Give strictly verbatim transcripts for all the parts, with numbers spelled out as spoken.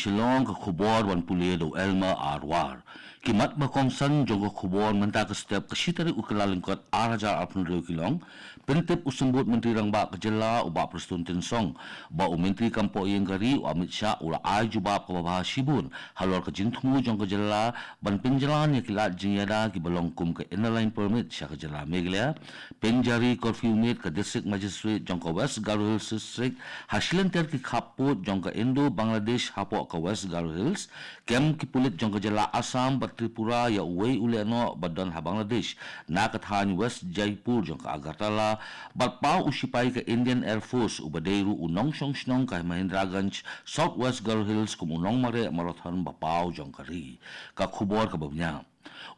Shillong, ka khubor ban pule da u Elmer Arwar. Ki mat ba kongsan jong ka khubor mynta ka step ka shi tarik u Kyllalyngkot ar hajar arphew hynriew ki long, pyntip u Symbud Myntri Rangbah ka jylla u Bah Prestone Tynsong ba u Myntri kam poh ïing ka ri u Amit Shah u la ai jubab kaba bha shibun halor ka jingthmu jong ka jylla ban pynjlan ïa ki lad jingïada kiba long kum ka Inner Line Permit sha ka jylla Meghalaya, pynjari curfew miet ka District Magistrate jong ka West Garo Hills District ha shilynter ki khappud jong ka Indo-Bangladesh hapoh ka West Garo Hills, kem ki pulit jong ka jylla Assam bad Tripura ïa uwei u lehnoh ba don ha Bangladesh na ka thaiñ West Jaipur jong ka Agartala, bad paw u shipai ka Indian Air Force uba dei ruh u nongshong shnong ka Mahendraganj, South West Garo Hills kum u nongmareh marathon ba paw jong ka ri. Ka khubor kaba bniah.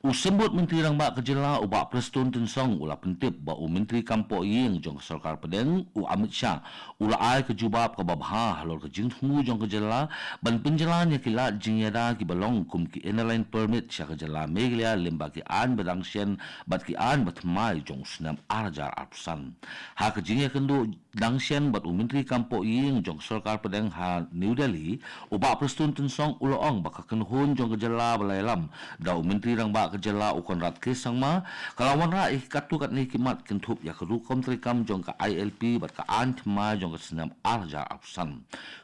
U Symbud Myntri Rangbah ka jylla u Bah Prestone Tynsong u la pyntip ba u Myntri kam poh ïing jong ka Sorkar Pdeng u Amit Shah u la ai ka jubab kaba bha halor ka jingthmu jong ka jylla ban pynjlan ïa ki lad jingïada kiba long kum ki Inner Line Permit sha ka jylla Meghalaya lyngba ki aiñ ba dang shen bad ki aiñ ba thymmai jong u snem ar hajar arphew san. Ha ka jingïakynduh dang shen bad u Myntri kam poh ïing jong ka Sorkar Pdeng ha New Delhi, u Bah Prestone Tynsong u la ong ba ka kynhun jong ka jylla ba la ïalam da u Myntri Rangbah ka jylla u Conrad K Sangma ka la wanrah ïa ki katto katne ki mat kynthup ïa ka rukom treikam jong ka I L P bad ka aiñ thymmai jong ka snem ar hajar arphew san.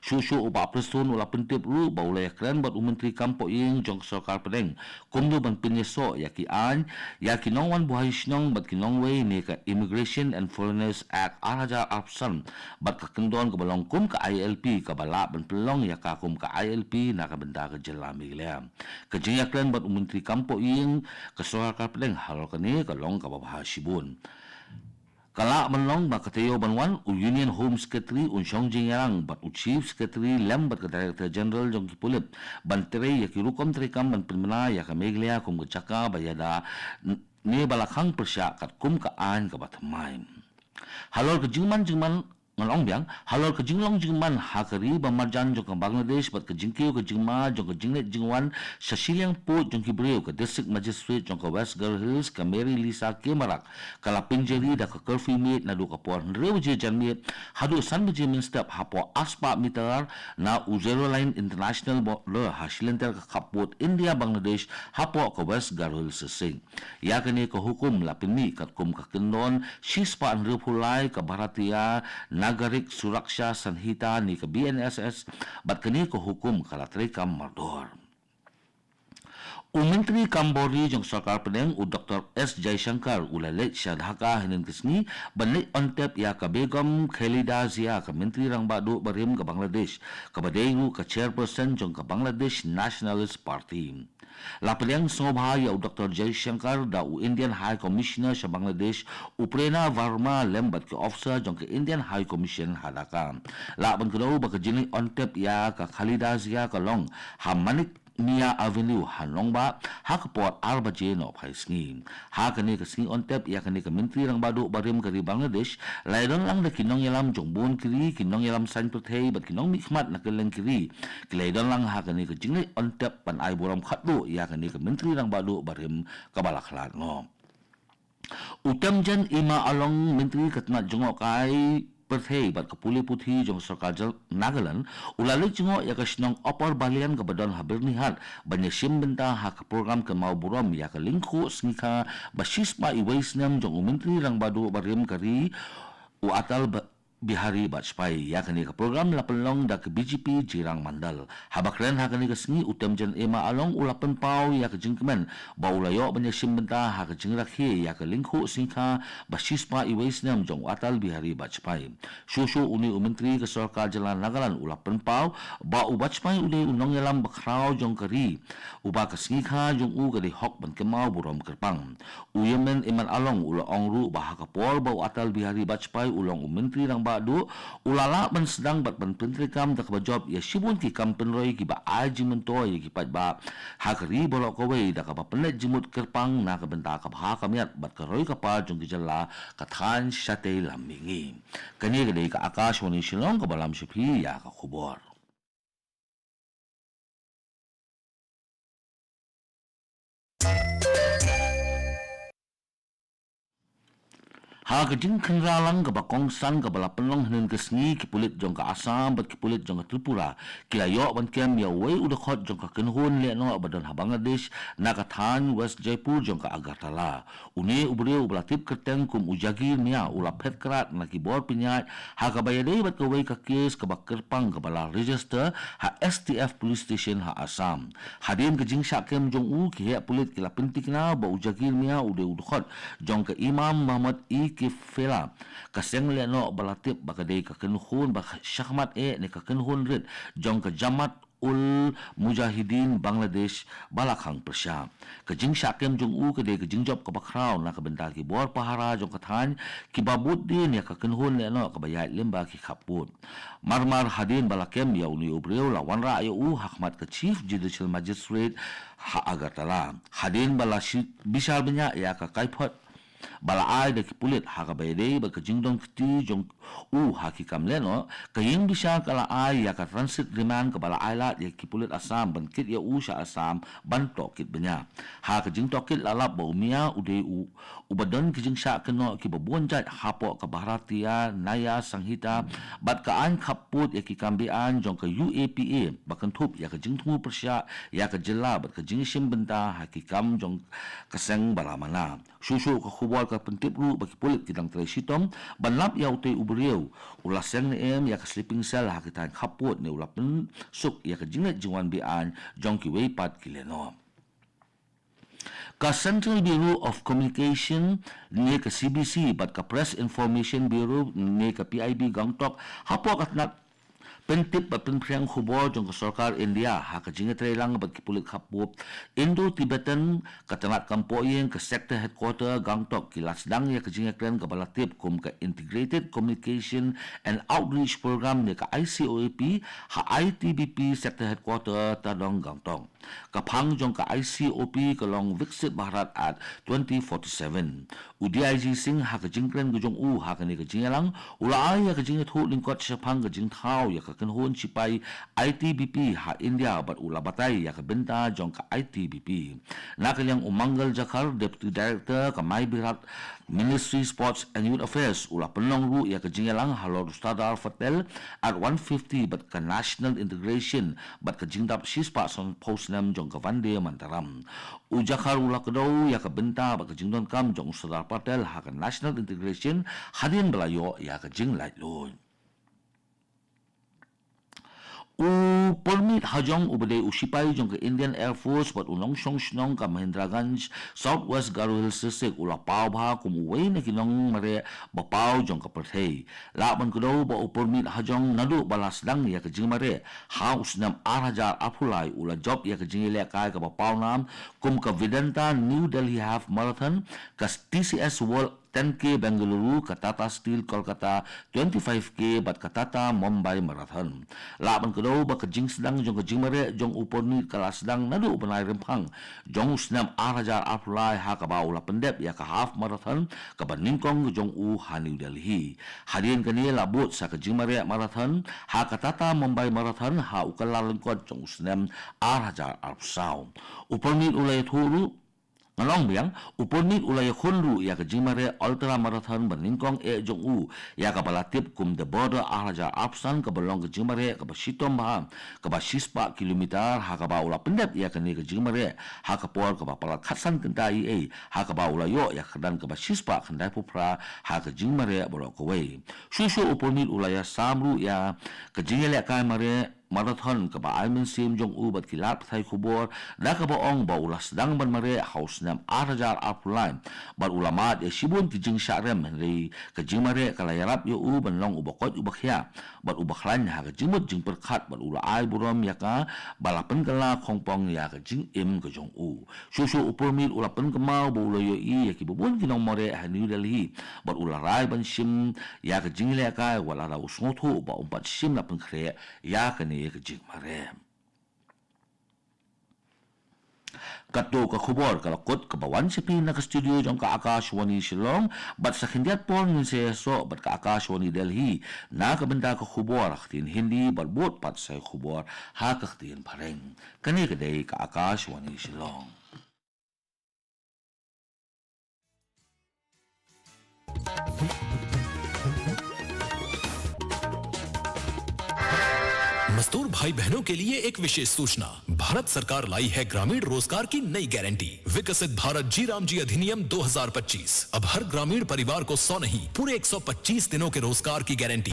Shuh shuh u Bah Prestone u la pyntip ruh ba u la ïakren bad u Myntri kam poh ïing jong ka Sorkar Pdeng kumno ban pynïasoh ïa ki aiñ ïa ki nongwan buhai shnong bad ki nongwei ne ka Immigration and Foreigners Act ar hajar arphew san bad ka kyndon kaba long kum ka I L P kaba lah ban pynlong ïa ka kum ka I L P na ka bynta ka jylla Meghalaya. Ka jingïakren bad u Myntri kam poh ïing ka Sorkar Pdeng halor kane ka long kaba bha shibun. Ka lah ban long ba ka taïew ban wan u Union Home Secretary un shong jingïalang bad u Chief Secretary lem bad ka Director General jong ki pulit ban trei ïa ki rukom treikam ban pynbna ïa ka Meghalaya kum ka jaka ba ïada n- ne ba la khang pyrshah katkum ka aiñ kaba thymmai. Halor ka jingman jingman ngan ong biang, halor ka jinglong jingman ha ka ri ba marjan jong ka Bangladesh bad ka jingkiew ka jingma jong ka jingleit jingwan sha shiliang pud jong ki briew, ka District Magistrate jong ka West Garo Hills ka Mary Lisa K Marak ka la pynjari da ka curfew miet naduh ka por hynriew baje janmiet haduh san baje mynstep hapoh arspah mitar na u Zero Line International Border ha shilynter ka khappud India Bangladesh hapoh ka West Garo Hills District. Ïa kane ka hukum la pynmih katkum ka kyndon shispah hynriewphew lai ka Bharatiya Nagarik Suraksha Sanhita ne ka B N S S bad kane ka hukum ka la treikam mardor. U Myntri kam bor ri jong ka Sorkar Pdeng u Doctor S Jaishankar u la leit sha Dhaka hynnin ka sngi ban leit on tep ïa ka Begum Khaleda Zia, ka Myntri Rangbah Duh barim ka Bangladesh kaba dei ruh ka Chairperson jong ka Bangladesh Nationalist Party. La pdiang sngewbha ïa u Doctor Jaishankar da u Indian High Commissioner sha Bangladesh u Prerna Verma lem bad ki officer jong ka Indian High Commission ha Dhaka. Lah ban kdew ba ka jingleit on tep ïa ka Khaleda Zia ka long ha Manik Mia Avenue ha Nongbah ha ka por ar baje nohphai sngi. Ha kane ka sngi on tep ïa kane ka Myntri Rangbah Duh barim ka ri Bangladesh, la ïadon lang da ki nongïalam jong bun ki ri, ki nongïalam saiñ pyrthei bad ki nongmihkhmat na kylleng ki ri. Ki la ïadon lang ha kane ka jingleit on tep ban ai burom khatduh ïa kane ka Myntri Rangbah Duh barim kaba la khlad noh. U Temjen Imma Along, Myntri ka tnat jngohkai pyrthei bad ka pule puthi jong ka Sorkar Jyl- Nagaland, u la leit jngoh ïa ka shnong Upper Balian kaba don ha Byrnihat ban ïashim bynta ha ka prokram kynmaw burom ïa ka lyngkhuh sngikha ba shispah uwei snem jong u Myntri Rangbah Duh barim ka ri u Atal Ba- Bihari Vajpayee. Ïa kane ka prokram la pynlong da ka B J P Jirang Mandal. Haba kren ha kane ka sngi, u Temjen Imma Along u la pynpaw ïa ka jingkmen ba u la ïoh ban ïashim bynta ha ka jingrakhe ïa ka lyngkhuh sngikha ba shispah uwei snem jong u Atal Bihari Vajpayee. Shuh shuh une u Myntri ka Sorkar Jylla Nagaland u la pynpaw ba u Vajpayee u dei u nongïalam bakhraw jong ka ri, uba ka sngikha jong u ka dei hok ban kynmaw burom kyrpang. U Temjen Imma Along u la ong ruh ba ha ka por ba u Atal Bihari Vajpayee u long u Myntri Rangbah Duh, u la lah ban sdang bad ban pyntreikam da kaba jop ïa shibun ki kam pynroi kiba ai jingmyntoi ïa ki paidbah ha ka ri baroh kawei da kaba pynleit jingmut kyrpang na ka bynta ka bha ka miat bad ka roi ka par jong ki jylla, ka thaiñ shatei lam mihngi. Kane ka dei ka Akashvani Shillong kaba lam sha phi ïa ka khubor. Ha ka jingkhynra lang kaba kongsan kaba la pynlong hynnin ka sngi, ki pulit jong ka Assam bad ki pulit jong ka Tripura ki la ïoh ban kem ïa uwei u dkhot jong ka kynhun lehnoh ba don ha Bangladesh na ka thaiñ West Jaipur jong ka Agartala. Une u briew uba la tip kyrteng kum u Jagir Mia u la phet krad na ki bor pynïaid ha kaba ïadei bad kawei ka kes kaba kyrpang kaba la register ha S T F Police Station ha Assam. Hadien ka jingshah kem jong u, ki heh pulit ki la pyntikna ba u Jagir Mia u dei u dkhot jong ka Imam Muhammad E Kifela, ka seng lehnoh ba la tip ba ka dei ka kynhun ba shakhmat eh ne ka kynhun rit jong ka Jamaat ul Mujahideen Bangladesh ba la khang pyrshah. Ka jingshah kem jong u ka dei ka jingjop kaba khraw na ka bynta ki bor pahara jong ka thaiñ kiba bud dien ïa ka kynhun lehnoh kaba ïaid lyngba ki khappud. Marmar hadien ba la kem ïa une u briew, la wanrah ïa u ha khmat ka Chief Judicial Magistrate ha Agartala. Hadien ba la shi-, bishar bniah ïa ka kaiphod ba la ai da ki pulit ha kaba ïadei bad ka jingdon kti jong u ha ki kam lehnoh, ka ïing bishar ka la ai ïa ka transit remand kaba la ai lad ïa ki pulit Assam ban kit ïa u sha Assam ban tohkit bniah. Ha ka jingtohkit la lap ba u Mia u dei u uba don ki jingshah kynnoh kiba bun jait hapoh ka Bharatiya Nyaya Sanhita bad ka aiñ khappud ïa ki kam beaiñ jong ka U A P A ba kynthup ïa ka jingthmu pyrshah ïa ka jylla bad ka jingshim bynta ha ki kam jong ka seng ba la mana. Shuh shuh ka khubor ka pyntip ruh ba ki pulit ki dang trei shitom ban lap ïa utei u briew u la seng ne em ïa ka sleeping cell ha ki thaiñ khappud ne u la pynsuk ïa ka jingleit jingwan beaiñ jong kiwei pat ki lehnoh. Ka Central Bureau of Communication ne ka C B C bad ka Press Information Bureau ne ka P I B Gangtok hapoh ka tnat pyntip bad pynphriang khubor jong ka sorkar India ha ka jingïatreilang bad ki pulit khappud Indo-Tibetan, ka tnat kam pohïing ka Sector Headquarter Gangtok ki la sdang ïa ka jingïakren kaba la tip kum ka Integrated Communication and Outreach Program ne ka I C O A P ha I T B P Sector Headquarter Tadong Gangtok. Ka phang jong ka I C O P ka long Viksit Bharat at twenty forty-seven. U D I G Singh ha ka jingkren ka jong u ha kane ka jingïalang u la ai ïa ka jingïathuh lyngkot shaphang ka jingthaw ïa ka kynhun shipai I T B P ha India bad u la batai ïa ka bynta jong ka I T B P. Na ka liang u Mangal Jakhar, Deputy Director ka My Bharat Ministry Sports and Youth Affairs u la pynlong ruh ïa ka jingïalang halor u Sardar Patel at one fifty bad ka National Integration bad ka jingdap shispah sanphew snem jong ka Vande Mataram. U Jakhar u la kdew ïa ka bynta bad ka jingdonkam jong u Sardar Patel ha ka National Integration hadien ba la ïoh ïa ka jinglaitluid. U Purmeet Hajong uba dei u shipai jong ka Indian Air Force bad u nongshong shnong ka Mahendraganj, South West Garo Hills District u la paw bha kum uwei na ki nongmareh ba paw jong ka pyrthei. Lah ban kdew ba u Purmeet Hajong naduh ba la sdang ïa ka jingmareh ha u snem ar hajar arphew lai u la jop ïa ka jingïalehkai kaba pawnam kum ka Vedanta New Delhi Half Marathon, ka T C S World ten K Bengaluru, ka Tata Steel Kolkata twenty-five K bad ka Tata Mumbai Marathon. Lah ban kdew ba ka jingsdang jong ka jingmareh jong u Purmeet ka la sdang naduh u bnai Rymphang jong u snem ar hajar arphew lai ha kaba u la pyndep ïa ka half marathon kaba nyngkong ka jong u ha New Delhi. Hadien kane la bud sa ka jingmareh marathon ha ka Tata Mumbai Marathon ha u Kyllalyngkot jong u snem ar hajar arphew saw. U Purmeet u la ïathuh ruh Nga ong biang, u Purmeet u la ïakhun ruh ïa ka jingmareh ultra marathon ba nyngkong eh jong u, ïa kaba la tip kum The Border ar hajar arphew san, kaba long ka jingmareh kaba shitom bha, kaba shispah kilometer, ha kaba u la pyndep ïa kane ka jingmareh ha ka por kaba palat khatsan kynta eiei, ha kaba u la ïoh ïa ka kyrdan kaba shispah khyndaiphew phra ha ka jingmareh baroh kawei. Shuh shuh u Purmeet u la ïasam ruh ïa ka jingïalehkai mareh marathon kaba ai mynsiem jong u bad ki lad pathai khubor, da kaba ong ba u la sdang ban mareh ha u snem ar hajar arphew lai bad u la mad ïa shibun ki jingshah rem, hynrei ka jingmareh ka la ïarap ïa u ban long uba koit uba khiah bad uba khlaiñ ha ka jingmut jingpyrkhat, bad u la ai burom ïa kaba la pynkylla khongpong ïa ka jingim ka jong u. Shuh shuh u Purmeet u la pynkynmaw ba u la ïohi ïa kiba bun ki nongmareh ha New Delhi bad u la rai ban shim ïa ka jingïalehkai wat lada u sngewthuh ba um pat shym la pynkhreh ïa kane ka jingmareh. Katto ka khubor ka la kut kaba wan sha phi na ka studio jong ka Akashvani Shillong, bad sa khyndiat por ngin sa ïasoh bad ka Akashvani Delhi na ka bynta ka khubor ha ka ktien Hindi bad bud pat sa ïa ka khubor ha ka ktien Phareng. Kane ka dei ka Akashvani Shillong. मजदूर भाई बहनों के लिए एक विशेष सूचना। भारत सरकार लाई है ग्रामीण रोजगार की नई गारंटी, विकसित भारत जी राम जी अधिनियम दो हज़ार पच्चीस। अब हर ग्रामीण परिवार को सौ नहीं, पूरे एक सौ पच्चीस दिनों के रोजगार की गारंटी।